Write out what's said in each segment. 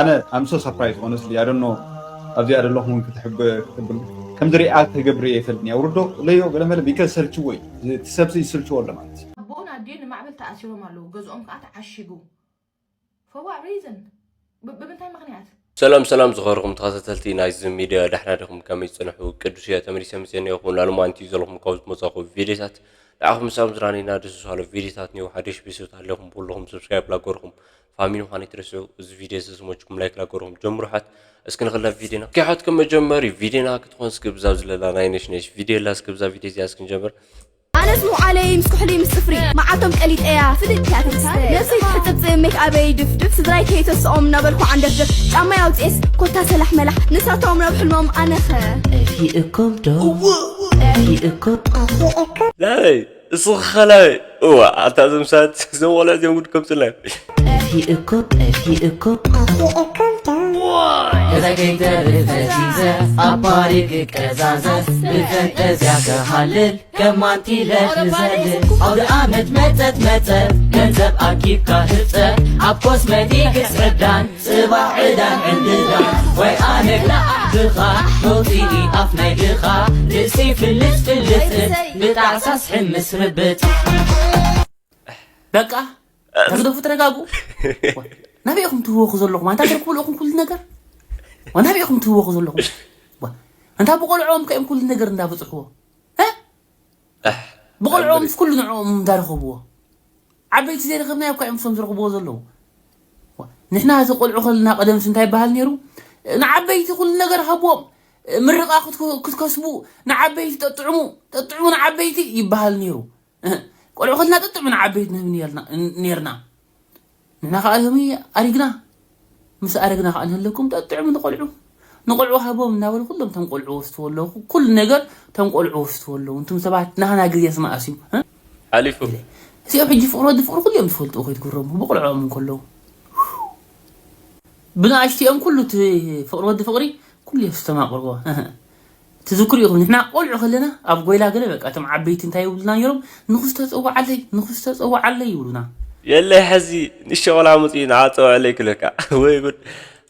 ኣነ I'm so surprised, honestly. I don't know. ኣብዚኣ ዘለኹም እውን ክትሕብ ክትብል ከምዚ ሪኣክት ክገብር እየ ይፈልጥኒ። ኣውርዶ ለዮ ገለ መለ because ሰልችዎ እዩ። እቲ ሰብሲ ይስልችዎ ኣሎ ማለት እዩ። ኣቦን ኣዴን ንማዕበል ተኣሲሮም ኣለዉ፣ ገዝኦም ከዓ ተዓሺጉ። For what reason? ብ- ብምንታይ ምኽንያት? ሰላም ሰላም ዝኸርኹም ተኸታተልቲ ናይዚ ሚድያ፣ ዳሕና ዲኹም? ከመይ ጽንሑ? ቅዱስ እየ፣ ተመሊሰ መጽየ እኒኦኹ። ናልማንቲ ዘለኹም ካብ ዝመጻኹ ቪድዮታት ንዓኹም ምሳብ ዝራኒና ደስ ዝሃሉ ቪድዮታት እኒኦ። ሓደሽ ቤተሰብ ኣለኹም ብኩለኹም ሰብስክራይብ ላገርኹም ፋሚሊ ምዃን ኣይትረስዑ። እዚ ቪድዮ ዝስመችኩም ላይክ ላገርኹም ጀምሩ። ሓት እስኪ ንኽላ ቪድዮና ኪሓት ከም መጀመሪ ቪድዮና ክትኾን እስኪ ብዛብ ዝለላ ናይ ነሽ ነሽ ቪድዮ ላ እስኪ ብዛ ቪድዮ እዚኣ እስኪ ንጀምር። ኣነስ ምውዓለይ ምስ ኩሕሊ ምስ ጽፍሪ መዓቶም ቀሊጠያ ፍልጥ እያ ተስተ ነፍሰይ ትሕጽብ ጽም ሜክ ኣበይ ድፍድፍ ስድራይ ከይተስኦም እናበልኩ ዓንደፍደፍ ጫማይ ኣውጽኤስ ኮታ ሰላሕ መላሕ ንሳቶም ናብ ሕልሞም ኣነኸ ጠፊ እኮም ዶ ጠፊ እኮ ናበይ እስኺ ኸላበይ እዋ ኣታ ዘምሳት ዘወለ እዚኦም ጉድ ከምፅላይ ጠፊ እኮ ጠፊ እኮ ገዛ ከይተርፍ ተቲዘ ኣብ ፓሪ ክቀዛዘ ብፈንጠዝያ ክሃልል ከማንቲ ለክዘል ኣውደ ኣመት መጸት መጸት ገንዘብ ኣኪብካ ህብጸ ኣብ ኮስመቲክስ ዕዳን ጽባሕ ዕዳን ዕንድዳን ወይ ኣነ ክልኣኽኻ መውፅኢ ኣፍ ናይ ድኻ ርእሲ ፍልጥ ፍልጥ ብጣዕሳስ ሕምስ ርብጥ በቃ ተግደፉ ተረጋጉ። ናበይ ኢኹም ትህወኹ ዘለኹም? ኣንታ ትረክቡ ኣለኹም ኩሉ ነገር? ዋ፣ ናበይ ኢኹም ትህወኹ ዘለኹም? ዋ፣ ኣንታ ብቆልዖም ከ እዮም ኩሉ ነገር እንዳበፅሕዎ? እ? ብቆልዖም ኩሉ ንዕኦም እንዳረኸብዎ። ዓበይቲ ዘይረኸብናዮ እኳ እዮም እሶም ዝረኽብዎ ዘለዉ። ዋ፣ ንሕና እዚ ቆልዑ ከለና ቀደምስ እንታይ ይበሃል ነይሩ? ንዓበይቲ ኩሉ ነገር ሃብዎም። ምርቓ ክትከ- ክትከስቡ ንዓበይቲ ጠጥዕሙ፣ ጠጥዕሙ ንዓበይቲ ይበሃል ነይሩ። እህ፣ ቆልዑ ከለና ጠጥዑ ንዓበይቲ ንህብ ነርና- ነርና። ንሕና ከዓ ሎሚ ኣሪግና። ምስ ኣረግና ከዓ ንህለኩም ጠጥዕሙ ንቆልዑ። ንቆልዑ ሃቦም እናበሉ ኩሎም ቶም ቆልዑ ወስትዎ ኣለዉ። ኩሉ ነገር ቶም ቆልዑ ወስትዎ ኣለዉ። እንቱም ሰባት ናህና ግዜ ስማእስ እዩ። እ? ሓሊፉ። እዚኦም ሕጂ ፍቕሪ ወዲ ፍቕሪ ኩሉ እዮም ዝፈልጡ ከይትግረሙ ብቆልዖም እንከለዉ። ብንኣሽትኦም ኩሉ እቲ ፍቕሪ ወዲ ፍቕሪ ኩሉ እዮም ዝተማቕርዎ። ትዝክሩ ኢኹም ንሕና ቆልዑ ከለና ኣብ ጎይላ ገለ በቃ እቶም ዓበይቲ እንታይ ይብሉና ነይሮም ንኹስ ተፀዋዓለይ ንኹስ ተፀዋዓለይ ይብሉና። የለይ ሕዚ ንሸ ቆልዓ መፅኡ ንዓ ፀውዐለይ ክለካ ወይ ጉድ።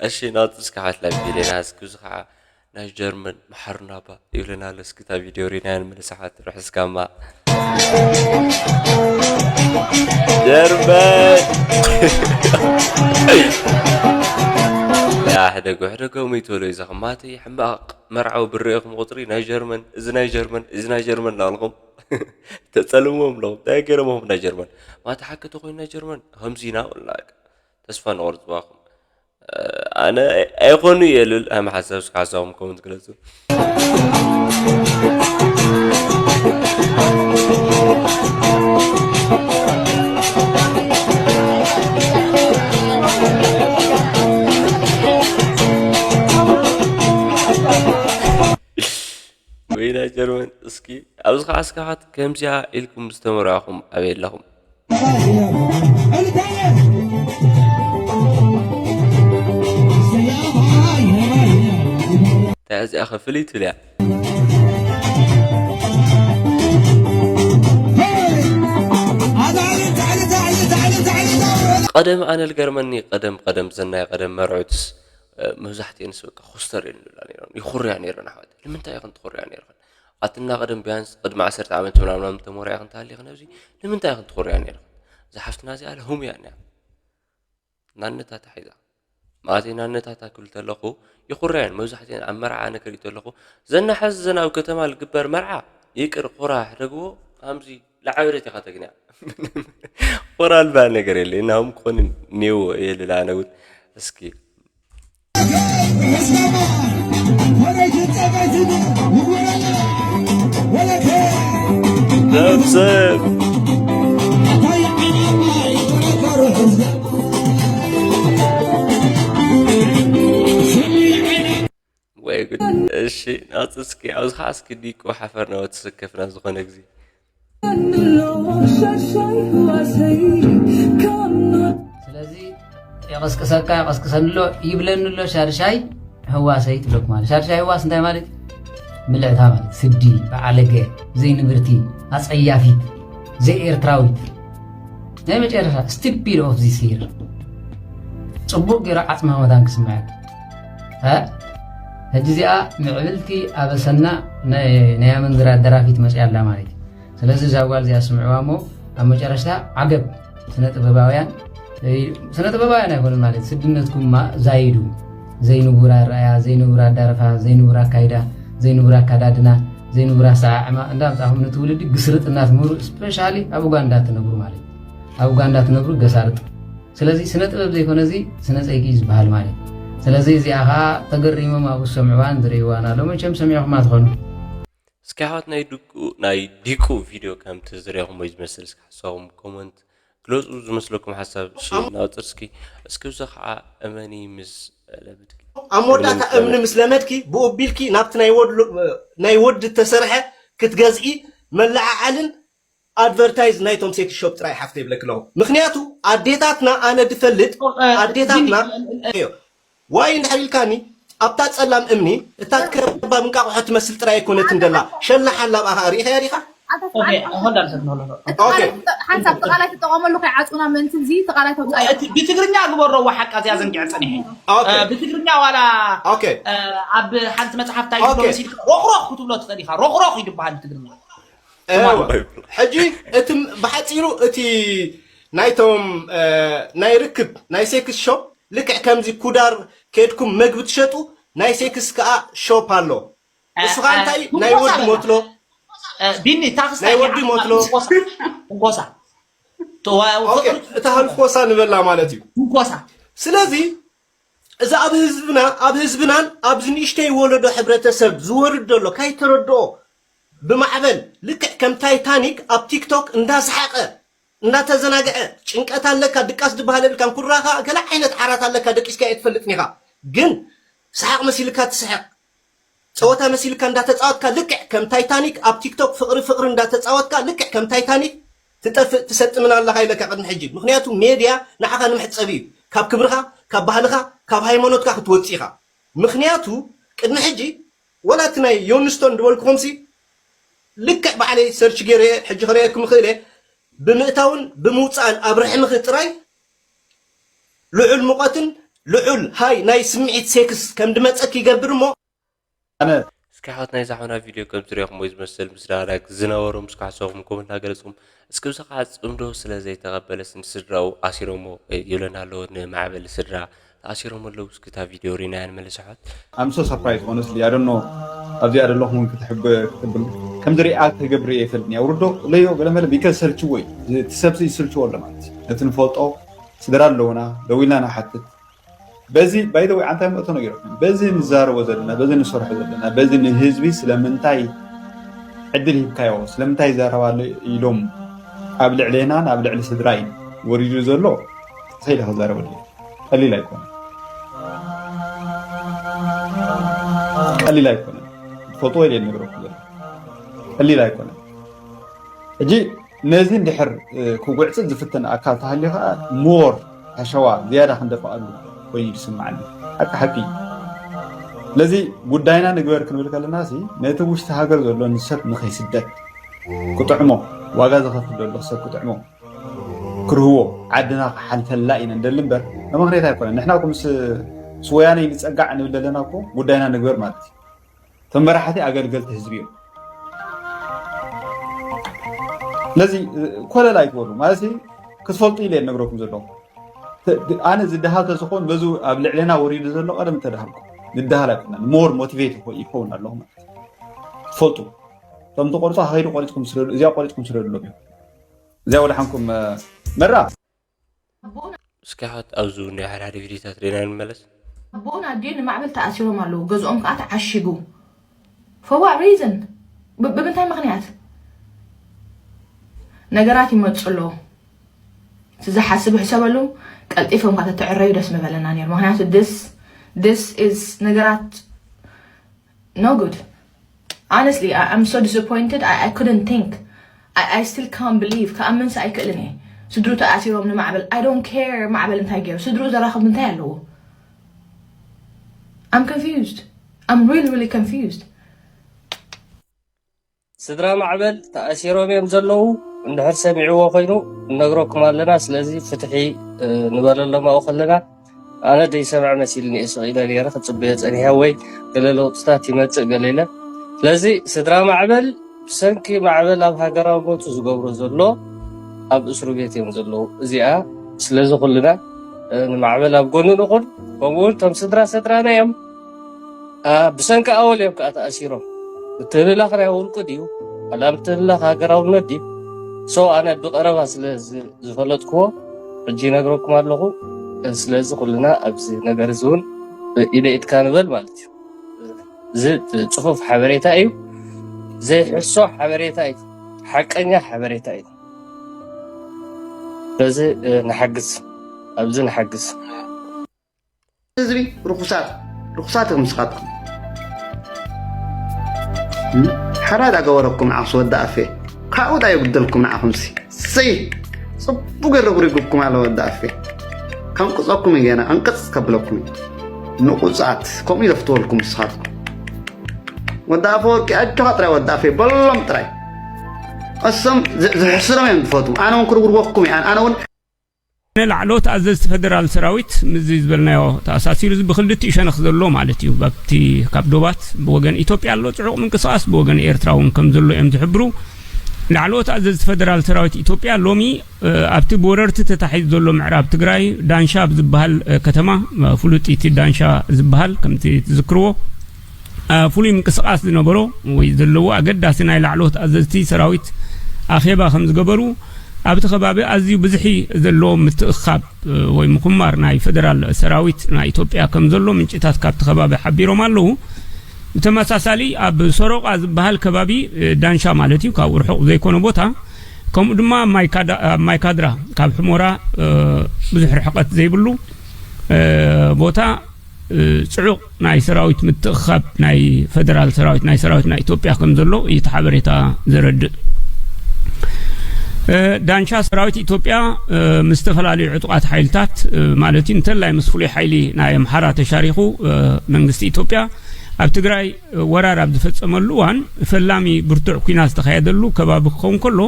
እሺ ናውቲ እስኪ ሓትላይ ቪድዮና እስኪ እዚ ከዓ ናይ ጀርመን መሓርና ባ ይብለና ኣሎ እስኪ እታ ቪድዮ ሪናያ ንምልሳሓት ርሕስካማ ጀርመን ያ ሕደጎ ሕደጎ መይተሎ ይዘኸማተይ ሕማቕ መርዓዊ ብርኤኹም ቁፅሪ ናይ ጀርመን እዚ ናይ ጀርመን እዚ ናይ ጀርመን እናበልኹም ተፀልምዎም ኣለኹም እንታይ ገይሮምኹም ናይ ጀርመን ማታ ሓቂ ተኮይኑ ናይ ጀርመን ከምዚ ኢና በሉና ተስፋ ንቆርፅ ባኹም ኣነ ኣይኮኑ እየ ልብል ኣመሓሳብ እስኪ ሓሳብኩም ኮመንት ግለፁ ወይና ጀርመን እስኪ ኣብዚ ከዓ እስካኻት ከምዚኣ ኢልኩም ዝተመርዕኹም ኣበይ ኣለኹም እንታይ እዚኣ ከፍል ይትብል እያ ቀደም ኣነ ልገርመኒ ቀደም ቀደም ዘናይ ቀደም መርዑትስ መብዛሕትኤንስ በቃ ኮስተር እየን ዝብላ ነይረን ይኹርያ ነይረን ኣሕዋት ንምንታይ ኢኽን ትኹርያ ነይርኽን ኣትና ቀደም ቢያንስ ቅድሚ ዓሰርተ ዓመት ምናምናም ተሞርያ ኢኽን ተሃሊኽን ኣብዚ ንምንታይ ኢኽን ትኹርያ ነይርኽን እዛ ሓፍትና እዚኣ ለሁም እያ እኒያ ናነታታ ሒዛ ማለተይ ናነታታ ክብል ተለኹ ይኹርያ እየን መብዛሕትኤን ኣብ መርዓ ኣነ ክርኢ ተለኹ ዘናሐዝ ዘን ኣብ ከተማ ልግበር መርዓ ይቅር ኩራ ሕደግዎ ኣምዚ ለዓበደት ኢኻ ተግንያ ኩራ ልበሃል ነገር የለ ናሁም ክኾን ኔዎ እየ ልላ ኣነ እውን እስኪ ነብሰ ወይ ጉድ እሺ ናውፅስኪ ኣብዚ ከዓ እስኪ ዲቁ ሓፈር ናወትስከፍና ዝኾነ ግዜ ስለዚ የቐስቅሰካ የቐስቅሰኒ ኣሎ ይብለኒ ኣሎ ሻድሻይ ህዋሰይ ትብለኩም ማለት ሻድሻይ ህዋስ እንታይ ማለት ምልዕታ ማለት ስዲ በዓለገ ዘይንብርቲ ኣፀያፊት ዘይኤርትራዊት ናይ መጨረሻ stupid of this year ጽቡቕ ገይሩ ዓጽማ መታን ክስምዐካ። እ? ሕጂ እዚኣ ምዕብልቲ ኣበሰና ናይ ናይ ኣመንዝራ ደራፊት መጽያ ኣላ ማለት እዩ። ስለዚ እዛ ጓል እዚኣ ስምዕዋ እሞ ኣብ መጨረሽታ ዓገብ ስነ ጥበባውያን፣ እ፣ ስነ ጥበባውያን ኣይኮኑን ማለት ስድነትኩማ ዛይዱ። ዘይንቡር ኣረኣያ፣ ዘይንቡር ኣዳርፋ፣ ዘይንቡር ኣካይዳ፣ ዘይንቡር ኣካዳድና፣ ዘይንቡር ኣሰዓዕማ እንዳምጻኹም ንትውልዲ ግስርጥ እናትምህሩ፣ ስፔሻሊ ኣብ ኡጋንዳ ትነብሩ ማለት እዩ። ኣብ ኡጋንዳ ትነብሩ ገሳርጥ። ስለዚ ስነ ጥበብ ዘይኮነ እዚ ስነ ጸይቂ እዩ ዝበሃል ማለት እዩ። ስለዚ እዚኣ ኸዓ ተገሪሞም ኣብኡ ዝሰምዕዋን ዝርእይዋን ኣለዉ። መቸም ሰሚዕኹማ ትኾኑ። እስኪ ኣሕዋት ናይ ድቁ ናይ ዲቁ ቪድዮ ከምቲ ዝረኹሞ ዝመስል እስኪ ሓሳብኩም ኮመንት ግለፁ። ዝመስለኩም ሓሳብ እሺ ኣም- ናውፅር እስኪ። እስኪ ብዚ ከዓ እመኒ ምስ ለመድኪ ኣብ መወዳእታ እመኒ ምስ እምኒ ለመድኪ። ምስ ለመድኪ ብኡ ቢልኪ ናብቲ ናይ ወድ ናይ ወድ ተሰርሐ ክትገዝኢ መለዓዓልን ኣድቨርታይዝ ናይቶም ሴክስ ሾፕ ጥራይ ሓፍተ ይብለኪ ኣለኹ። ምክንያቱ ኣዴታትና ኣነ ድፈልጥ እ፣ ኣዴታትና ቢኒ፣ እ፣ እ፣ እዮ ዋይ እንድሕር ኢልካኒ ኣብታ ጸላም እምኒ እታ ከባ ምንቃቑሖ ትመስል ጥራይ ኣይኮነትን ደላ ሸላሓላ ኣብኣኻ ርኢኻያ ዲኻ? ኦኬ፣ hold on a second, hold on, hold on. ኦኬ። ሓንሳብ ተቓላይ ትጠቐመሉ ከይዓጹና ምእንቲ እዚ ተቓላይ ተውጻዮ። እቲ ብትግርኛ ግበሮ፣ ዋ ሓቃ እዚኣ ዘንጊዐ ጸኒሐ። ኦኬ። እ፣ ብትግርኛ ዋላ ኦኬ። እ፣ ኣብ ሓንቲ መጽሓፍ እንታይ ኦኬ። ይብሎ መሲልካ ሮኽሮኽ ክትብሎ ትኽእል ኢኻ። ሮኽሮኽ ይድበሃል ብትግርኛ። እዋ። ሕጂ እቲ ም- ብሓፂሩ እቲ ናይቶም እ፣ ናይ ርክብ ናይ ሴክስ ሾፕ ልክዕ ከምዚ ኩዳር ከድኩም መግቢ ትሸጡ ናይ ሴክስ ከዓ ሾፕ ኣሎ። እ፣ እሱ ከዓ እ፣ እንታይ ናይ ትንኮሳ ወዲ በላ። ሞትሎ እ፣ ቢኒ ታክስ ናይ ወዲ ሞትሎ ትንኮሳ። ተዋ- ኦኬ፣ ፍቅሪ እታ ህልኮሳ ንበላ ማለት እዩ። ትንኮሳ። ስለዚ እዚ ኣብ ህዝብና ኣብ ህዝብናን ኣብዚ ንእሽተይ ወለዶ ሕብረተሰብ ዝወርድ ዘሎ ካይተረድኦ ብማዕበል ልክዕ ከም ታይታኒክ ኣብ ቲክቶክ እንዳሰሓቀ እንዳተዘናግዐ ጭንቀት ኣለካ ድቃስ ዝበሃል የብልካን ኩራኻ ገለ ዓይነት ዓራት ኣለካ ደቂስካ እየ ትፈልጥን ኢኻ ግን ሰሓቕ መሲልካ ትስሕቕ ጸወታ መሲልካ እንዳተጻወትካ ልክዕ ከም ታይታኒክ ኣብ ቲክቶክ ፍቕሪ ፍቕሪ እንዳተጻወትካ ልክዕ ከም ታይታኒክ ትጠፍእ ትሰጥምን ኣለኻ ኢለካ ቅድሚ ሕጂ ምክንያቱ ሜድያ ንዓኻ ንምሕጸብ እዩ ካብ ክብርኻ ካብ ባህልኻ ካብ ሃይማኖትካ ክትወጽእ ኢኻ ምክንያቱ ቅድሚ ሕጂ ወላ እቲ ናይ ዮንስቶን ዝበልኩኹምሲ ልክዕ ባዕለይ ሰርች ገይረ ሕጂ ክርእየኩም ይኽእል እየ ብምእታውን ብምውፃእን ኣብ ርሕምኺ ጥራይ ልዑል ሙቐትን ልዑል ሃይ ናይ ስምዒት ሴክስ ከም ድመፀኪ ይገብር እሞ ኣነ እስኪ ሓወት ናይዛ ሓውና ቪድዮ ከም ትሪኦኹም ወይ ዝመስል ምስ ዳራክ ዝነበሩ ምስ ካሕሰኹም ኮመንት ናገለፅኩም እስኪ ብዚ ከዓ ፅምዶ ስለ ዘይተቐበለስ ንስድራኡ ኣሲሮሞ ይብለና ኣለዎ ንማዕበል ስድራ ተኣሲሮም ኣለዉ እስኪ እታ ቪድዮ ሪናያ ንመለስ ኣሕዋት I'm so surprised honestly I don't know ኣብዚኣ ዘለኹም ክትሕብ ክትብል ከምዚ ሪኣክት ክገብር እየ ይፈልጥኒ ኣውርዶ ለዮ ገለመለ because ሰልችዎ እዩ እቲ ሰብሲ ይስልችዎ ኣሎ ማለት እዩ ነቲ ንፈልጦ ስድራ ኣለውና ደው ኢልና ንሓትት በዚ by the way ኣንታይ ምእቶ ነጊረኩም በዚ ንዛረቦ ዘለና በዚ ንሰርሖ ዘለና በዚ ንህዝቢ ስለምንታይ ዕድል ሂብካዮ ስለምንታይ ይዛረብ ኣሎ ኢሎም ኣብ ልዕሌናን ኣብ ልዕሊ ስድራይን ወሪዱ ዘሎ ጥቕሰ ኢለ ክዛረበሉ ቀሊል ኣይኮነ ቀሊል ኣይኮነ ትፈልጥዎ ኢለ ነግረኩም ዘሎ ቀሊል ኣይኮነ ሕጂ ነዚ እንድሕር ክጉዕፅፅ ዝፍትን ኣካል ተሃልዩ ከዓ more ሓሸዋ ዝያዳ ክንደፍኣሉ ኮይኑ ዝስምዓኒ ሓቂ ሓቂ እዩ ስለዚ ጉዳይና ንግበር ክንብል ከለና ሲ ነቲ ውሽጢ ሃገር ዘሎ ንሰብ ንኸይስደድ ክጥዕሞ ዋጋ ዝኸፍል ዘሎ ሰብ ክጥዕሞ ክርህዎ ዓድና ክሓልፈላ ኢና ንደሊ እምበር ንምኽንያት ኣይኮነን ንሕና ምስ ስወያነ ንፀጋዕ ንብል ዘለና እኮ ጉዳይና ንግበር ማለት እዩ እቶም መራሕቲ ኣገልገልቲ ህዝቢ እዮም ስለዚ ኮለል ኣይትበሉ ማለት ክትፈልጡ ኢለ ነግረኩም ዘለኹ ኣነ ዝደሃል ተዝኾን በዚ ኣብ ልዕሌና ወሪዱ ዘሎ ቀደም ተዳሃልኩ ዝደሃል ኣይኮና more motivate ይኸውን ኣለኹ ማለት ትፈልጡ እቶም ትቆርፁ ከይዱ ቆሪፅኩም ስደዱ እዚኣ ቆሪፅኩም ስደዱ ሎም እዚኣ ወደ ሓንኩም መራ እስኪ ሓወት ኣብዚ እውን ናይ ሓደ ሓደ ቪድዮታት ርኢና ንመለስ ኣቦን ኣዴን ንማዕበል ተኣሲሮም ኣለዉ ገዝኦም ከዓ ተዓሺጉ for what reason ብምንታይ ምክንያት ነገራት ይመፁ ኣለዉ እቲ ዝሓስብ ይሕሰበሉ ቀልጢፎም ካብ ተተዕረዩ ደስ ምበለና ነይሩ ምክንያቱ this this is ነገራት no good Honestly, I, I'm so disappointed. I, I couldn't think. I, I still can't believe. ክኣምንስ ኣይክእልን እየ። ስድሩ ተኣሲሮም ንማዕበል I don't care ማዕበል እንታይ ገይሩ። ስድሩ ዘራኽብ እንታይ ኣለዎ? I'm confused. I'm really, really confused. ስድራ ማዕበል ተኣሲሮም እዮም ዘለዉ። እንድሕር ሰሚዕዎ ኮይኑ እነግረኩም ኣለና። ስለዚ ፍትሒ ንበለሎም ኣብኡ ከለና ኣነ ደይሰምዐ መሲልኒ እየ ስቕ ኢለ ነይረ ክጽበዮ ጸኒሐ፣ ወይ ገለ ለውጥታት ይመጽእ ገለ ኢለ። ስለዚ ስድራ ማዕበል ብሰንኪ ማዕበል ኣብ ሃገራዊ ቦቱ ዝገብሮ ዘሎ ኣብ እስሩ ቤት እዮም ዘለዉ። እዚኣ ስለዚ ኩልና፣ እ፣ ንማዕበል ኣብ ጎኑ ንኹን። ከምኡ እውን እቶም ስድራ ስድራና እዮም። ኣ፣ ብሰንኪ ኣወል እዮም ከዓ ተኣሲሮም። ምትህልላኽ ናይ ውልቂ ድዩ? ዋላ ምትህልላኽ ሃገራውነት ድዩ? So ኣነ ብቐረባ ስለ ዝ-፣ ዝፈለጥክዎ ሕጂ ይነግረኩም ኣለኹ። ስለዚ ኩልና ኣብዚ ነገር እዚ እውን ኢደ ኢድካ ንበል ማለት እዩ። እዚ ጽፉፍ ሓበሬታ እዩ። ዘይሕሶ ሓበሬታ እዩ። ሓቀኛ ሓበሬታ እዩ። በዚ፣ እ፣ ንሓግዝ፣ ኣብዚ ንሓግዝ። ህዝቢ ርኹሳት፣ ርኹሳት እዮም ንስኻትኩም። እም? ሓራ ዳ ገበረኩም ንዓኹምሲ ወዲ ኣፌ። ካብኡ ዳ የጉደልኩም ንዓኹምሲ። ሰይ! ጽቡቕ ገይሩ ረጉሪጉኩም ኣሎ ወዲ ኣፌ። ከንቅጸኩም እዩ ገና፣ ቀንቀጽ ከብለኩም እዩ። ንቑጻት፣ ከምኡ ይለፍትወልኩም ንስኻትኩም። ወዲ ኣፈወርቂ ኣጆኻ ጥራይ ወዲ ኣፌ፣ በሎም ጥራይ። እሶም ዝ-፣ ዝሕስሮም እዮም ዝፈትዉ። ኣነ እውን ክርጉርጎኩም እየ። ኣነ፣ ኣነ እውን ንላዕለዎት ኣዘዝቲ ፈደራል ሰራዊት ምስዚ ዝበልናዮ ተኣሳሲሩ፣ እዚ ብክልቲኡ ሸነኽ ዘሎ ማለት እዩ። ኣብቲ ካብ ዶባት ብወገን ኢትዮጵያ ኣሎ ጽዑቕ ምንቅስቓስ፣ ብወገን ኤርትራ እውን ከም ዘሎ እዮም ዝሕብሩ። ላዕለዎት ኣዘዝቲ ፈደራል ሰራዊት ኢትዮጵያ ሎሚ፣ እ፣ ኣብቲ ብወረርቲ ተታሒዙ ዘሎ ምዕራብ ትግራይ ዳንሻ ኣብ ዝበሃል፣ እ፣ ከተማ፣ እ፣ ፍሉጥ እቲ ዳንሻ ዝበሃል ከምቲ ትዝክርዎ፣ እ፣ ፍሉይ ምንቅስቓስ ዝነበሮ ወይ ዘለዎ ኣገዳሲ ናይ ላዕለዎት ኣዘዝቲ ሰራዊት ኣኼባ ከም ዝገበሩ፣ ኣብቲ ከባቢ ኣዝዩ ብዝሒ ዘለዎ ምትእኻብ፣ እ፣ ወይ ምኹማር ናይ ፈደራል ሰራዊት ናይ ኢትዮጵያ ከም ዘሎ ምንጭታት ካብቲ ከባቢ ሓቢሮም ኣለዉ። ብተመሳሳሊ ኣብ ሰሮቃ ዝበሃል ከባቢ፣ እ፣ ዳንሻ ማለት እዩ፣ ካብኡ ርሑቕ ዘይኮነ ቦታ፣ ከምኡ ድማ ኣብ ማይካዳ-፣ ኣብ ማይካድራ ካብ ሕሞራ፣ እ፣ ብዙሕ ርሕቀት ዘይብሉ፣ እ፣ ቦታ፣ እ፣ ጽዑቕ ናይ ሰራዊት ምትእኻብ ናይ ፈደራል ሰራዊት፣ ናይ ሰራዊት ናይ ኢትዮጵያ ከም ዘሎ እዩ እቲ ሓበሬታ ዘረድእ። እ፣ ዳንሻ ሰራዊት ኢትዮጵያ፣ እ፣ ምስ ዝተፈላለዩ ዕጡቓት ሓይልታት፣ እ፣ ማለት እዩ፣ እንተላይ ምስ ፍሉይ ሓይሊ ናይ ኣምሓራ ተሻሪኹ፣ እ፣ መንግስቲ ኢትዮጵያ ኣብ ትግራይ፣ እ፣ ወራር ኣብ ዝፈጸመሉ እዋን ፈላሚ ብርቱዕ ኲናት ዝተኻየደሉ ከባቢ ክኸውን ከሎ፣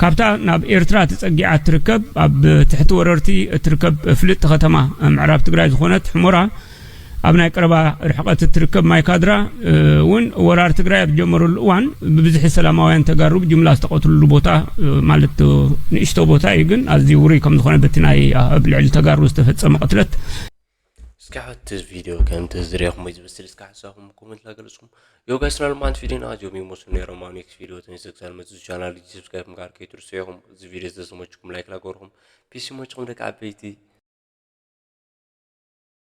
ካብታ ናብ ኤርትራ ተጸጊዓ እትርከብ፣ ኣብ ትሕቲ ወረርቲ እትርከብ ፍልጥቲ ከተማ ምዕራብ ትግራይ ዝኾነት ሕሞራ፣ ኣብ ናይ ቀረባ ርሕቀት እትርከብ ማይካድራ፣ እ፣ እውን ወራር ትግራይ ኣብ ዝጀመረሉ እዋን ብብዝሒ ሰላማውያን ተጋሩ ብጅምላ ዝተቐትሉሉ ቦታ፣ እ፣ ማለት ንእሽቶ ቦታ እዩ፣ ግን ኣዝዩ ውሩይ ከም ዝኾነ በቲ ናይ ኣብ ልዕሊ ተጋሩ ዝተፈጸመ ቅትለት እስኪ ኣሕዋት፣ እዚ ቪድዮ ከምቲ ዝረኹሞ እዩ ዝመስል። እስኪ ሓሳብኩም ኮመንት ላገለጽኩም። ዮ ጋይስ፣ ናሉ ማንት ቪድዮ ና ጆሚ ሞሱ ነይሮም። ኣብ ኔክስት ቪድዮ ተመልሰ ክሳብ መጽእ ቻናል ሰብስክራይብ ምግባር ከይትርስዑ ኢኹም። እዚ ቪድዮ ዝተመቸኩም ላይክ ላገርኩም። ፒስ ይመችኩም ደቂ ዓበይቲ።